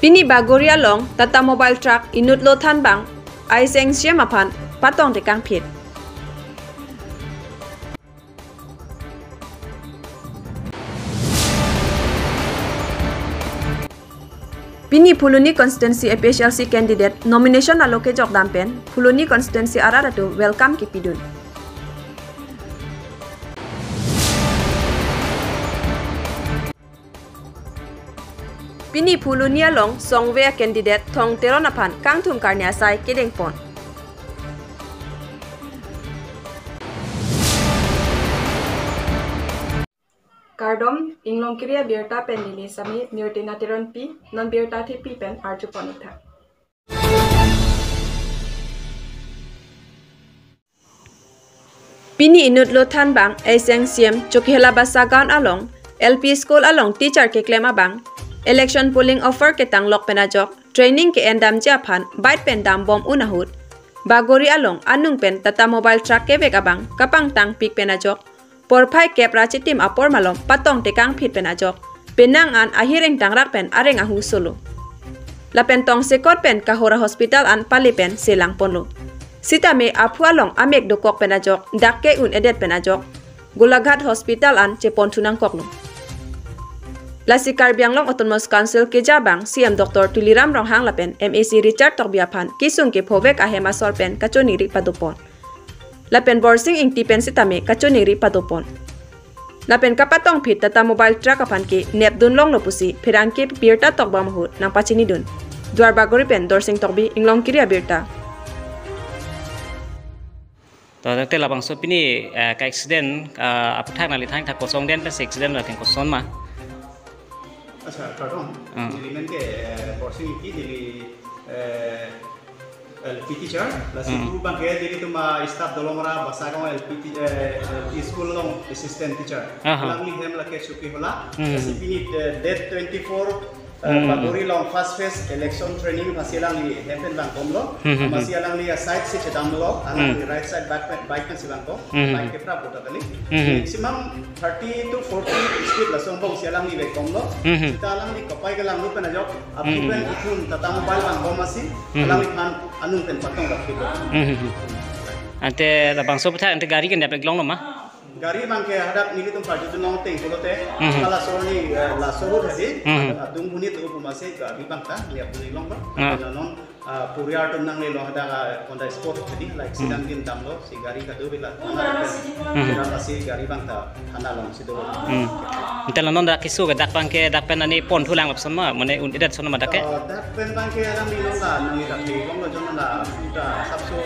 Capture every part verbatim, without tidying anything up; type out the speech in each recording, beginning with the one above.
Pini Bagori along Tata Mobile Truck inut lo thanbang aiseng C M aphan patong tekangphit. Pini Phuloni constituency A P H L C candidate nomination alo kejok dam pen Phuloni constituency arat atum welcome kipidun. Pini Phuloni along songve a candidate Thong Teron aphan kangthum karne asai kedengpon. Kardom, Inglongkiri abirta pen neli Sami Mirtina Teronpi, non birta thepi pen arjupon uthak. Pini inut lo thanbang aiseng C M Chokihola Basagaon along L P school along teacher keklem abang election polling offer ketanglok pen ajok training ke-endamji aphan bike pen dambom un ahut Bagori along anung pen Tata Mobile Truck kevek abang kapangtangpik pen ajok porphai kep ra chitim apor malom patong tekangphit pen ajok penang an ahir ingtangrak pen areng ahu solo. Lapen tongsekot pen Kahora Hospital an pale pen selangponlo. Sitame aphu along amek dokok pen ajok dak ke-un-edet pen ajok Golaghat Hospital an cheponthu nangkoklo. Lasi Karbi Anglong Autonomous Council keja abang C M Doctor Tuliram Ronghang lapen M A C Richard Tokbi aphan kesung kephovek ahem asor pen kachoningri padopon. Lapen Borsing Ingti pen sitame kachoningri padopon. Lapen kapatongphit Tata Mobile Truck aphan ke nepdun longlo pusi pherangke birta tokbom ahut nangpachinidun. Duar Bagori pen Dorsing Tokbi, Inglongkiri abirta. To, te labangso pini, eh, ka accident, eh, aputhak nangli thanthak kosong den pen accident lapen koson ma? Accha, kardom. Hmm. Neli men ke, eh, Borsing Ingti, neli, eh, L P teacher, lasi Hmm. pu abang ke nelitum a staff Dolongra Basagaon L P te-, eh, L P school along assistant teacher. Aha. Alangli hem lake Chokihola. Hmm. Lasi pini, eh, date twenty-four, eh, Hmm. Bagori along first phase election training aphansi alangli hem pen vangkomlo. Hmm, hmm, hmm. Amatsi alangli a site si chedamlo, alangli Hmm. right side bike pen, bike pensi vangkom. Hmm, hmm. Bike ke prap kota kali. Hmm, hmm. Maximum thirty to forty speed laso angbongsi alangli vekkomlo. Hmm, hmm. Seta alangli kapai kelanglo pen ajok, aphi Hmm, hmm, pen hmm. ithum Tata Mobile vangbom amatsi, Hmm, hmm. alangliphan anung pen patong rapiklo. Hmm, hmm, hmm. Ante labangso aputhak ante gari ke nep-eklonglo ma? Gari abang ke hadak nelitum party atum along tengpulote, Hmm, hmm. kalaso ni, eh, laso ahut hadi, Hmm, hmm. adung bunit atum amatsi gari abang ta nepdun-eklonglo. Ah. Ante non, ah, puriar atum nanglelo hadak, ah, on the spot hadi, like, Hmm. sidang din damlo, si gari kadokave la thana pen. Hmm. Kira pasi gari abang ta thana alongsi do. Hmm. Ante la non dak keso ke dak abang ke dak pen ani ponthu lang lapuson ma, mane un-edet ason ma dak ke? Ah, dak pen abang ke alangli non la, nangli dak ke, long lo jon la, puta sapso,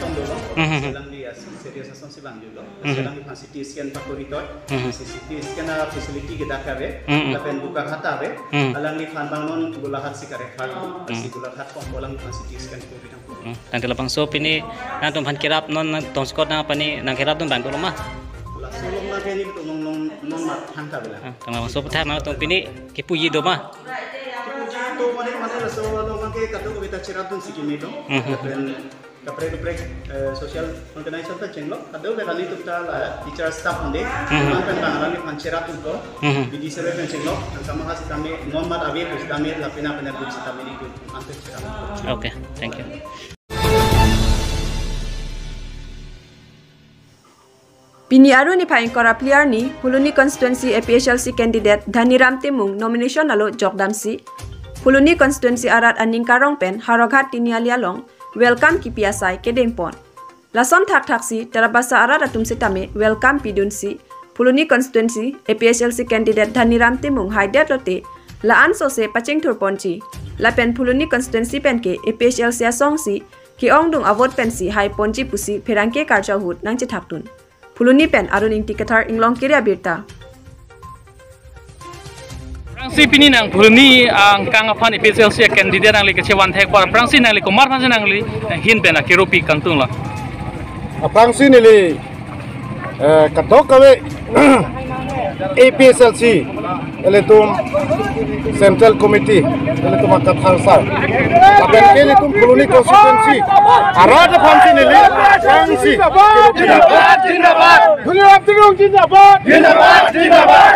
song dolo. Hmm, hmm, hmm. Alangli a serious asonsi vangjulo. Hmm. Alangliphan C T scan pakorito. Hmm. Si C T scan a facility ke dak ave. Hmm. Lapen Bokakhat ave. Hmm. Alangliphan abang non Golaghat si ka-refer. Hmm. Si Golaghat kong alangliphan C T scan kori nang. Hmm. Tangte labangso pini nangtumphan kerap non nang tongsekot nangpani nangkerapdun abang dolo ma? Laso along abang ke nelitum non, non, non mat thangta bela. Ah, tang labangso aputhak nangtum pini kepuji do ma? Kepuji do mane, mane laso along abang ke kadokave ta cherapdunsi keme do. Hmm. Lapen kaprek kaprek, eh, social organization ta chenglo, kadokave kali tuk ta la teacher staff ande, Hmm. man pen bang alangliphan cherapdunpo, Hmm. B D C pen chenglo, nangkamaha sitame non mat ave pu sitame lapen apen ave sitame nelitum antek cherap. Okay, thank you. Pini Aru niphai ingkoi ra phli arni, Phuloni constituency A P H L C candidate Dhaniram Timung nomination alo jokdamsi, Phuloni constituency arat aning karong pen Howraghat Tiniali along welcome kipi asai kedengpon. Lason thakthaksi Tarabasa arat atum sitame welcome pidunsi, Phuloni constituency A P H L C candidate Dhaniram Timung haidet lote, la-an sose pachingthurponji. Lapen Phuloni constituency penke A P H L C asongsi ke-ongdung a-vote pensi haiponji pusi pherangke karju ahut nangchethakdun. Phuloni pen Arun Ingti Kathar, Inglongkiri abirta. Aphrangsi pini nang Phuloni angkang aphan A P H L C candidate nangli kachevan thek apor aphrangsi nangli komat aphansi nangli ahin pen akero pi kangtung lo? Aphrangsi neli, eh, kadokave A P H L C, ilitum Central Committee, ilitum akathar sar. Lapen ke ilitum Phuloni constituency arat aphansi neli aphrangsi. Jindabad, jindabad. Dhaniram Timung jindabad. Jindabad, jindabad.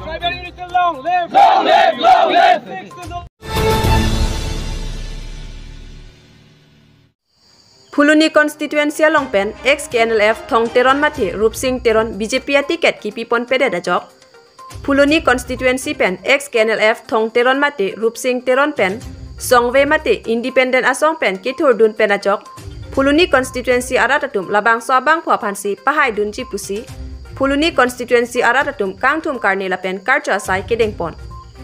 live! Tribal unity long live! Long live! Long live! Phuloni constituency along pen ex K N L F Thong Teron mate Rupsing Teron B J P a ticket kipi ponpedet ajok, Phuloni constituency pen ex K N L F Thong Teron mate Rupsing Teron pen songve mate independent asong pen kethurdun pen ajok, Phuloni constituency arat atum labangso abangphu aphansi pahaidunji pusi Phuloni constituency arat atum kangthum karne lapen karcho asai kedengpon.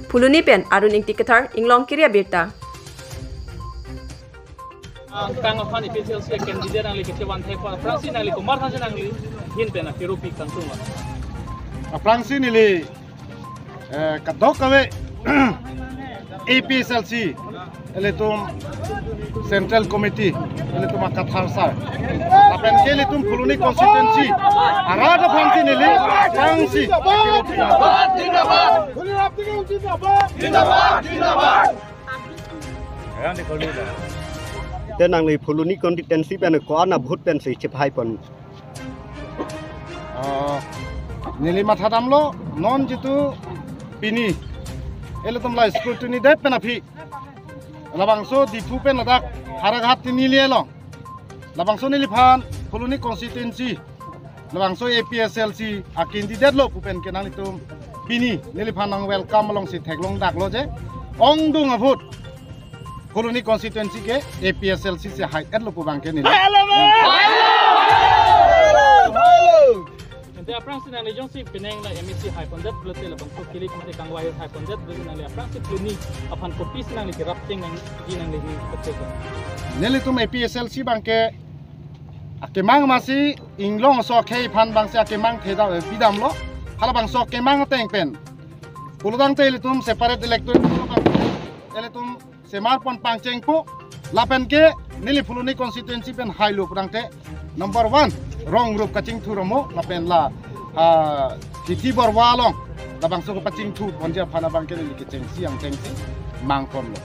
Phuloni pen Arun Ingti Kathar, Inglong Kiri Abirta. Angkang aphan A P H L C candidate nangli kechevan thek apot aphrangsi nangli komat aphansi nangli ahin pen akirupi kangtung lo? Aphrangsi neli, eh, kadokave A P H L C, ilitum Central Committee, ilitum akathar asai, lapen ke ilitum Phuloni constituency arat aphansi neli aphrangsi akirupi kangtung. Te nangli Phuloni constituency pen ko-an a vote pensi chepahai pon? Ah, neli mathadamlo, non jitu pini ilitum la scrutiny det pen aphi labangso Diphu pen ladak Howraghat tinili along labangso neliphan Phuloni constituency labangso A P H L C a candidate lo pu pen ke nanglitum pini neliphan nang welcome alongsi theklong daklo je ongdung a vote Phuloni constituency ke A P H L C si hai-etlo pu abangke neli. Ante aphrangsi nangli jongsi penang la M A C hai pondet pulote labangso kilik mate kangvai hai pondet pulote nangli aphrangsi Phuloni aphan kopisi nangli kerap cheng nangji nangli ni kachek. Nelitum A P H L C abangke akemang masi Inglong aso akhei aphan abangsi akemang theda, eh, pidamlo. Halabangso akemang ateng pen pulotangte ilitum separate electorate abangke ilitum semar pon pangchengpo. Lapen ke neli Phuloni constituency pen hailo pulotangte number one, rong rup kachingthur amo lapen la, ah, Hithi Borwa along labangso kepachingthur ponji aphan abangke neli kechengsi angchengsi mangponlo.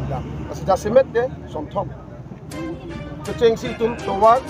Ya, asi jasemet ke sonthom. Kechengsi itum tovar